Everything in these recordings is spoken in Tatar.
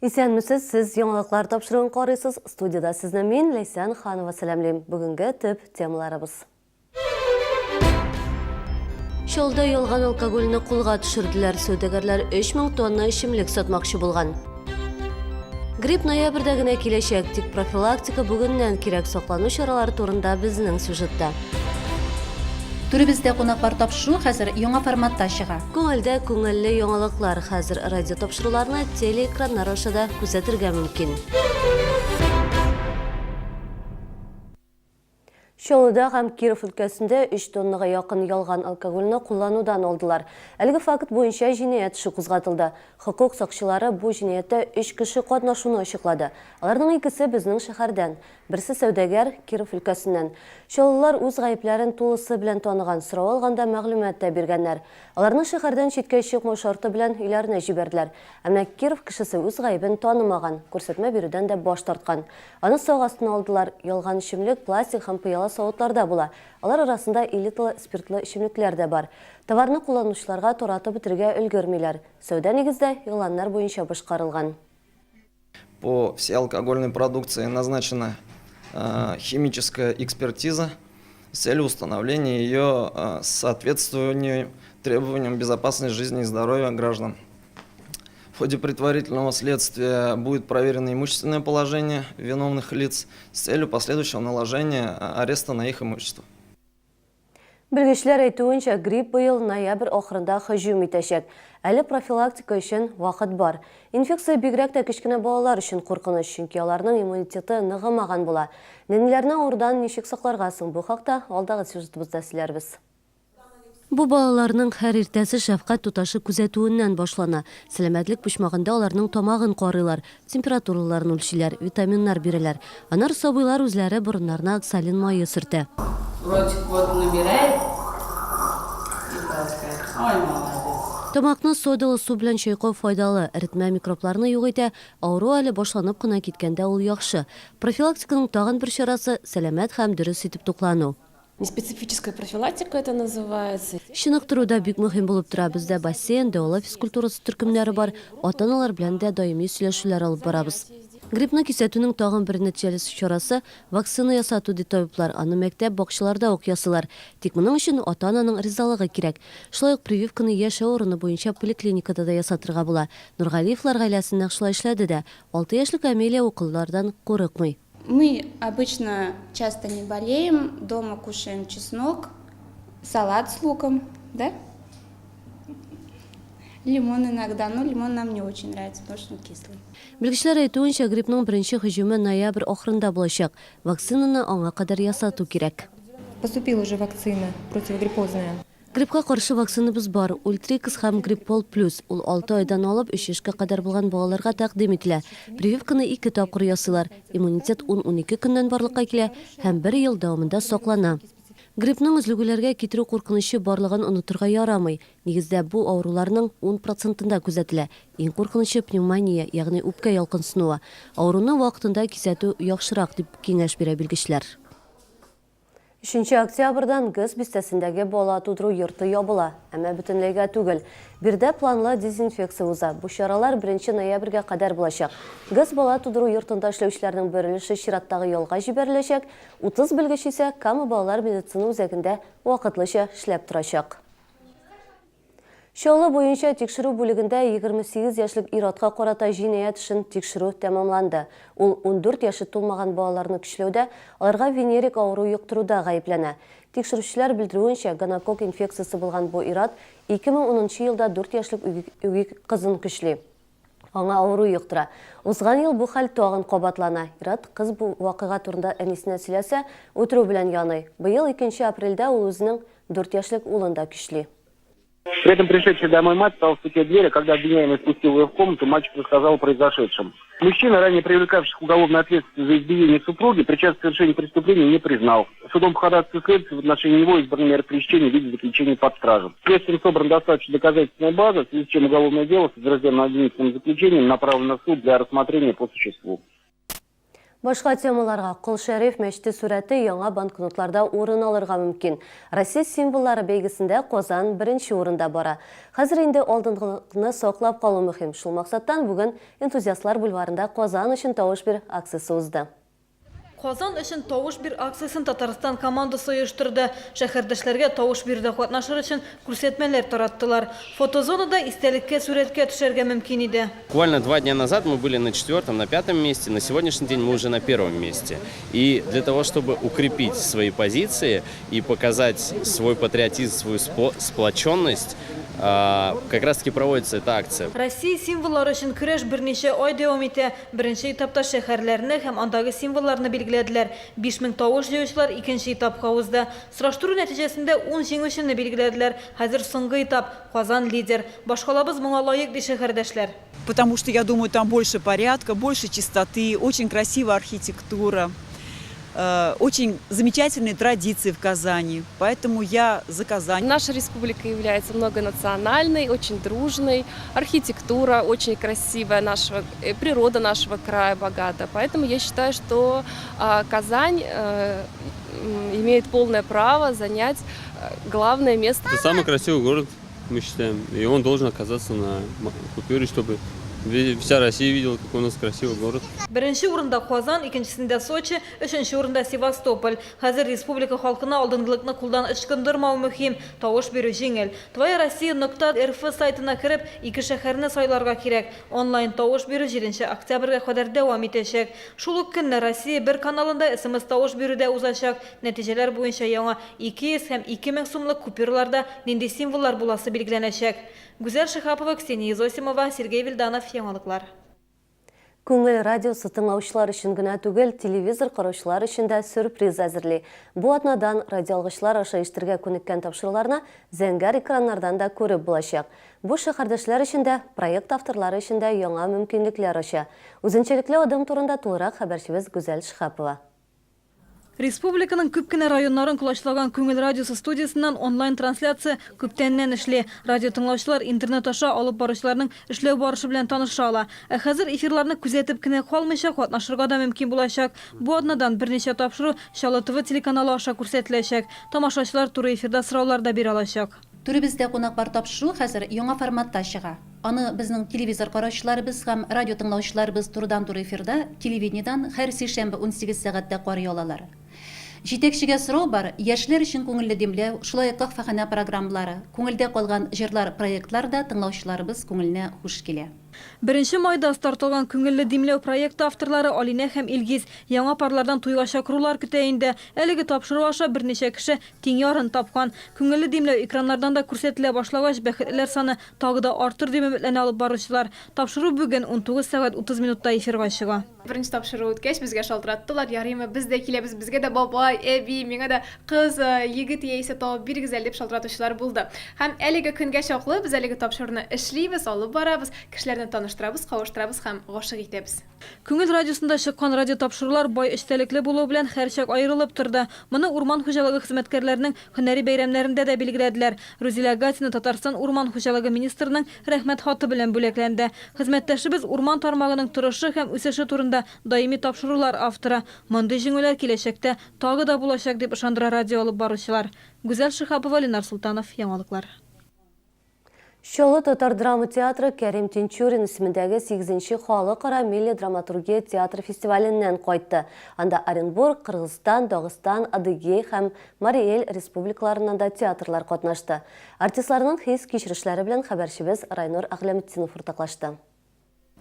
Исәнмесез, сез яңалыклар тапшыруын карыйсыз. Студиядә сезне мин, Ләйсән Ханова сәламлим. Бүгенге төп темаларыбыз. Чалда ялган алкогольне кулга төшерделәр. Сәүдәгәрләр 3000 тонна эчемлек сатмакчы булган. Грипп ноябрьдә генә киләчәк, тик профилактика бүгеннән кирәк. Саклану чаралары турында безнең сюжетта. Түребездә кунаклар тапшыруы хәзер яңа форматта чыга. Күңелдә күңелле яңалыклар. Хәзер радиотапшыруларны телеэкраннар аша да күзәтергә мөмкин. Чаллыда һәм Киров өлкәсендә өч тоннага якын ялган алкогольне кулланудан алдылар. Әлеге факт буенча җинаять эше кузгатылды. Хокук сакчылары бу җинаятьтә өч кеше катнашуны ачыклады. Аларның икесе безнең шәһәрдән. Берсе сәүдәгәр, Киров өлкәсеннән. Чаллылар үз гаепләрен тулысы белән таныган, сорау алганда мәгълүмат та биргәннәр. Аларны шәһәрдән читкә чыкмау шарты белән өйләренә җибәрделәр. Ә менә Киров кешесе үз гаебен танымаган, күрсәтмә бирүдән дә баш тарткан. Аны сак астына алдылар. Ялган эчемлек пластик һәм пыяла савытларда була. Алар арасында элиталы спиртлы эчемлекләр дә бар. Товарны кулланучыларга таратып бетерергә өлгермиләр. Сәүдә нигездә игъланнар буенча башкарылган. По всей алкогольной продукции назначена химическая экспертиза с целью установления ее соответствования требованиям безопасности жизни и здоровья граждан. В ходе предварительного следствия будет проверено имущественное положение виновных лиц с целью последующего наложения ареста на их имущество. Белгечләр әйтүенчә, грипп быел ноябрь ахырында һөҗүм итәчәк. Әле профилактика өчен вакыт бар. Инфекция бигрәк тә кечкенә балалар өчен куркыныч, чөнки аларның иммунитеты ныгымаган була. Нәниләрне авырудан ничек сакларга соң? Бу хакта алдагы сюжетыбызда сөйләрбез. Бу балаларның һәр иртәсе шәфкать туташы күзәтүеннән башлана. Сәламәтлек почмагында аларның тамагын карыйлар, температураларын үлчиләр, витаминнар бирәләр. Аннары сабыйлар үзләре борыннарына оксалин мае сөртә. Ротик вот набирает и полоскает. Ой, молодец. Тамакны содалы су белән чайкау файдалы, эретмә микробларны юк итә, авыру әле башланып кына киткәндә ул яхшы. Профилактиканың тагын бер чарасы, сәламәт һәм дөрес итеп туклану. Неспецифическая профилактика это называется. Чыныктыру да бик мөһим булып тора. Бездә бассейн, дәвалау физкультурасы төркемнәре бар. Ата-аналар белән дә даими сөйләшүләр алып барабыз. Гриппны кисәтүнең тагын бер нәтиҗәле чарасы, вакцина ясату, ди табиблар. Аны мәктәп, бакчаларда ук ясыйлар. Тик моның өчен ата-ананың ризалыгы кирәк. Шулай ук прививканы яшәү урыны буенча поликлиникада да ясатырга була. Нургалиевлар гаиләсе нәкъ шулай эшләде дә. Алты яшьлек Амелия уколлардан курыкмый. Мы обычно часто не болеем, дома кушаем чеснок, салат с луком, да? Лимон иногда, но лимон нам не очень нравится, потому что он кислый. Белгечләр әйтүенчә, гриппның беренче һөҗүме ноябрь ахырында булачак. Вакцинаны аңа кадәр ясату кирәк. Поступила уже вакцина противогриппозная. Гриппка каршы вакцинабыз бар, Ультрикс һәм Гриппол плюс. Ул алты айдан алып өч яшькә кадәр булган балаларга тәкъдим ителә. Прививканы ике тапкыр ясыйлар. Иммунитет ун-унике көннән барлыкка килә һәм бер ел дәвамында саклана. Гриппның өзлегүләргә китерү куркынычы барлыгын онытырга ярамый. Нигездә, бу авыруларның ун процентында күзәтелә. Иң куркынычы, пневмония, ягъни үпкә ялкынсынуы. Авыруны вакытында кисәтү яхшырак, дип киңәш бирә белгечләр. Өченче октябрьдән ГЭС бистәсендәге бала тудыру йорты ябыла. Әмма бөтенләйгә түгел. Биредә планлы дезинфекция уза. Бу чаралар беренче ноябрьгә кадәр булачак. ГЭС бала тудыру йортында эшләүчеләрнең бер өлеше чираттагы ялга җибәреләчәк, 30 белгеч исә Кама балалар медицина үзәгендә вакытлыча эшләп торачак. Чаллы буенча тикшерү бүлегендә 28 яшьлек ир-атка карата җинаять эшен тикшерү тәмамланды. Ул 14 яше тулмаган балаларны көчләүдә, аларга венерик авыру йоктыруда гаепләнә. Тикшерүчеләр белдерүенчә, гонококк инфекциясе булган бу ир-ат 2010 нчы елда дүрт яшьлек үги кызын көчли. Аңа авыру йоктыра. Узган ел бу хәл тагын кабатлана. Ир-ат кыз бу вакыйга турында әнисенә сөйләсә, үтерү белән яный. Быел икенче апрельдә ул үзенең дүрт яшьлек улын да көчли. При этом пришедшая домой мать стала стучать в дверь, а когда обвиняемый спустил ее в комнату, мальчик рассказал о произошедшем. Мужчина, ранее привлекавший к уголовной ответственности за избиение супруги, причастность к совершению преступления не признал. Судом по ходатайству следствия в отношении него избрана мера пресечения в виде заключения под стражу. Следствием собрана достаточно доказательственная база, в связи с чем уголовное дело с подтвержденным обвинительным заключением направлено в суд для рассмотрения по существу. Башка темаларга Кол Шәриф мәчете сурәте яңа банкнотларда урын алырга мөмкин. Россия символлары бәйгесендә Казан беренче урында бара. Хәзер инде алдынгылыкны саклап калу мөһим. Шул максаттан бүген Энтузиастлар бульварында Казан өчен тавыш бир акциясе узды. Казан өчен тавыш бир акциясен Татарстан командасы оештырды. Шәһәрдәшләргә тавыш бирүдә катнашыр өчен күрсәтмәләр тараттылар. Фотозонада истәлеккә сурәткә төшәргә мөмкин иде. Буквально два дня назад мы были на четвертом, на пятом месте, на сегодняшний день мы уже на первом месте. И для того, чтобы укрепить свои позиции и показать свой патриотизм, свою сплоченность, как раз таки проводится эта акция. Россия символлары өчен көрәш берничә ай дәвам итә. Беренче этапта шәһәрләрне һәм андагы символларны билгеләделәр. 5000 тавыш җыючылар икенче этапка узды. Сораштыру нәтиҗәсендә ун җиңүчене билгеләделәр. Хәзер соңгы этап. Казан лидер. Башкалабыз моңа лаек, ди шәһәрдәшләр. Потому что, я думаю, там больше порядка, больше чистоты, очень красивая архитектура, очень замечательные традиции в Казани. Поэтому я за Казань. Наша республика является многонациональной, очень дружной. Архитектура очень красивая, нашего, природа нашего края богата. Поэтому я считаю, что Казань имеет полное право занять главное место. Это самый красивый город, мы считаем, и он должен оказаться на купюре, чтобы вся Россия видела, какой у нас красивый город. Беренче урында Казан, икенчесендә Сочи, өченче урында Севастополь. Хәзер республика халкына алдынгылыкны кулдан ычкындырмау мөһим. Тавыш бирү җиңел. Твоя Россия нокта РФ сайтына кереп, ике шәһәрне сайларга кирәк. Онлайн тавыш бирү 7 октябрьгә кадәр дәвам итәчәк. Шул ук көнне Россия бер каналында СМС тавыш бирү дә узачак. Нәтиҗәләр буенча яңа 200 һәм 2000 сумлык купюраларда нинди символлар буласы билгеләнәчәк. Гүзәл Шиһапова, Ксения Изосимова, Сергей Вильданов, Яңалыклар. Күңел радиосы тыңлаучылар өчен генә түгел, телевизор караучылар өчен дә сюрприз әзерли. Бу атнадан радиоалгычлар аша ишетергә күнеккән тапшыруларны зәңгәр экраннардан да күреп булачак. Бу шәһәрдәшләр өчен дә, проект авторлары өчен дә яңа мөмкинлекләр ача. Үзенчәлекле адым турында тулырак хәбәрчебез Гүзәл Шиһапова. Республиканың күп кенә районнарын колачлаган Күңел радиосы студиясеннән онлайн-трансляция күптәннән эшли. Радио тыңлаучылар интернет аша алып баручыларның эшләү барышы белән таныша ала. Ә хәзер эфирларны күзәтеп кенә калмыйча, катнашырга да мөмкин булачак. Бу атнадан берничә тапшыру Чаллы ТВ телеканалы аша күрсәтеләчәк. Тамашачылар туры эфирда сораулар да бирә алачак. Түребездә кунак бар тапшыруы хәзер яңа форматта чыга. Аны безнең телевизор караучыларыбыз һәм радио тыңлаучыларыбыз турыдан-туры эфирда телевидениедән һәр сишәмбе 18 сәгатьтә карый алалар. Җитәкчегә сорау бар, яшьләр өчен күңелле димләү, шулай ук каһвәханә программалары, күңелдә калган җырлар проектлар да тыңлаучыларыбыз күңеленә хуш килә. Беренче майда старт алган Күңелле димләү проекты авторлары Алинә һәм Илгиз яңа парлардан туйга чакырулар көтә инде. Әлеге тапшыру аша берничә кеше тиң ярын тапкан. Күңелле димләү экраннардан да күрсәтелә башлагач, бәхетлеләр саны тагы да артыр дип өметләнә алып баручылар. Тапшыру бүген 19 сәгать 30 минутта эфирга чыга. Беренче тапшыру үткәч, безгә шалтыраттылар, ярыймы, без дә киләбез, безгә дә бабай, әби, миңа да кыз, егет яисә табып бирегез әле дип шалтыратучылар булды. Һәм әлеге көнгә чаклы без әлеге тапшыруны эшлибез, алып барабыз, кешеләрне таныштырабыз, кавыштырабыз һәм гашыйк итәбез. Күңел радиосында чыккан радиотапшырулар бай эчтәлекле булуы белән һәрчак аерылып торды. Моны урман хуҗалыгы хезмәткәрләренең һөнәри бәйрәмнәрендә дә билгеләделәр. Рузилә Гатина Татарстан урман хуҗалыгы министрының Рәхмәт хаты белән бүләкләнде. Хезмәттәшебез урман тармагының торышы һәм үсеше турында даими тапшырулар авторы. Мондый җиңүләр киләчәктә тагы да булачак, дип ышандыра радио алып баручылар. Гүзәл Шиһапова, Ленар Солтанов, Яңалыклар. Чаллы татар драма театры Кәрим Тинчурин исемендәге сигезенче халыкара милли драматургия театры фестиваленнән кайтты. Анда Оренбург, Кыргызстан, Дагыстан, Адыгей һәм Мари Эл республикаларыннан да театрлар катнашты. Артистларның хис-кичерешләре белән хәбәрчебез Райнур Әгъләметдинов уртаклашты.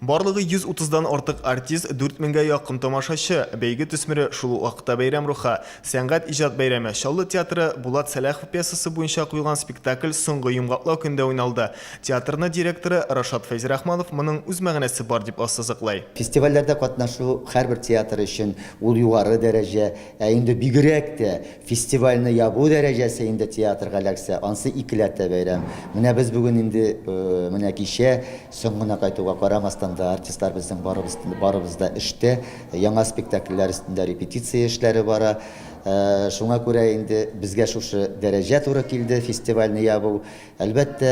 Барлыгы 130 дан артык артист, 4 меңгә якын тамашачы. Бәйге төсмере, шул ук вакытта бәйрәм рухы. Сәнгать иҗат бәйрәме. Чаллы театры Булат Сәләхов пьесасы буенча куелган спектакль соңгы йомгаклау көндә уйналды. Театрны директоры Рашат Фәйзрахманов моның үз мәгънәсе бар дип ассызыклый. Фестивальләрдә катнашу һәрбер театр өчен ул югары дәрәҗә, ә инде бигрәк тә Фестивальне ябу дәрәҗәсе инде театрга эләксә, ансы икеләтә бәйрәм. Менә без бүген инде, менә кичә соң гына кайтуга карамастан да, артистлар безнең барыбыз, барыбыз да эштә, яңа спектакльләр өстендә репетиция эшләре бара. Шуңа күрә инде безгә шушы дәрәҗә туры килде, фестивальне ябу. Әлбәттә,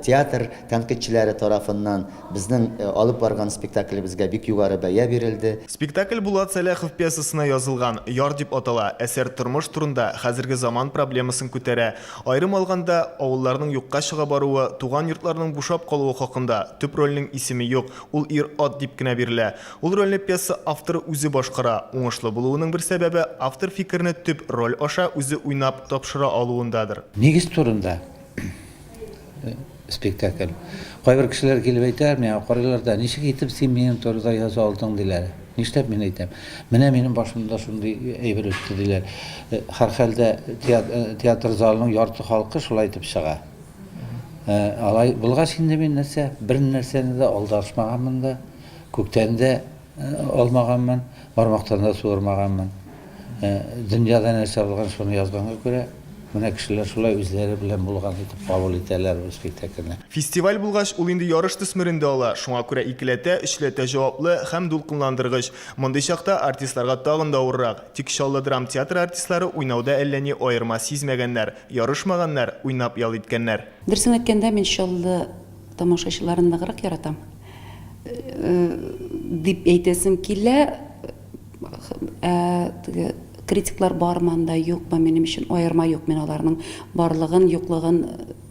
театр тәнкыйтьчеләре тарафыннан безнең алып барган спектаклебезгә бик югары бәя бирелде. Спектакль Булат Сәләхов пьесасына язылган, Яр дип атала. Әсәр тормыш турында, хәзерге заман проблемасын күтәрә. Аерым алганда, авылларның юкка чыга баруы, туган йортларның бушап калуы хакында. Төп рольнең исеме юк, ул ир-ат дип кенә бирелә. Ул рольне пьеса авторы үзе башкара. Уңышлы булуының бер сәбәбе, автор фикерне төп роль аша үзе уйнап тапшыра алуындадыр. Нигез турында спектакль. Кайбер кешеләр килеп әйтәләр миңа, карыйлар да, ничек итеп син минем турыда яза алдың, диләр. Нишләп, мин әйтәм, менә минем башымда шундый әйбер үтте, диләр. Һәрхәлдә театр залының ярты халкы шулай итеп чыга. Алай булгач инде мин нәрсә, бер нәрсәне дә алдашмаганмын да, Күктән дә алмаганмын, бармактан да суырмаганмын. Дөньяда нәрсә булган, шуны язганга күрә, менә кешеләр шулай үзләре белән булган итеп кабул итәләр бу спектакльне. Фестиваль булгач, ул инде ярыш төсмерен дә ала, шуңа күрә икеләтә, өчләтә җаваплы һәм дулкынландыргыч. Мондый чакта артистларга тагын да авыррак. Тик Чаллы драмтеатры артистлары уйнауда әллә ни аерма сизмәгәннәр, ярышмаганнар, уйнап ял иткәннәр. Дөресен әйткәндә, мин Чаллы тамашачыларын ныграк яратам дип әйтәсем килә. Ә теге критиклар бармы анда, юкмы, минем өчен аерма юк. Мин аларның барлыгын, юклыгын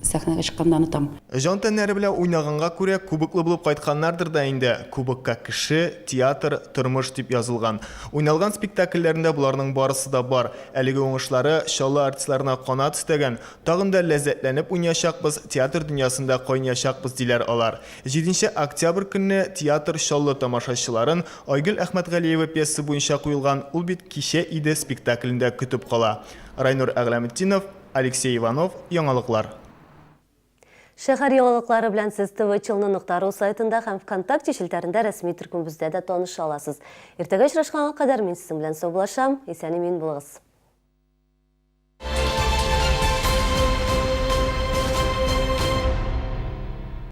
сәхнәгә чыкканда онытам. Җан-тәннәре белән уйнаганга күрә кубоклы булып кайтканнардыр да инде. Кубокка кеше, театр, тормыш дип язылган. Уйналган спектакльләрендә боларның барысы да бар. Әлеге уңышлары Чаллы артистларына канат өстәгән, Тагын да ләззәтләнеп уйнаячакбыз, театр дөньясында кайнаячакбыз, диләр алар. Җиденче октябрь көнне Театр Чаллы тамашачыларын Айгөл Әхмәтгалиева пьесасы буенча куелган Ул бит кичә иде спектаклендә көтеп кала. Райнур Әгъләметдинов, Алексей Иванов, Яңалыклар. Шәһәр яңалыклары белән сез ТВ-Челны нокта ру сайтында һәм ВКонтакте челтәрендә рәсми төркемебездә дә таныша аласыз. Иртәгә очрашканга кадәр мин сезнең белән саубуллашам, исән-имин булыгыз.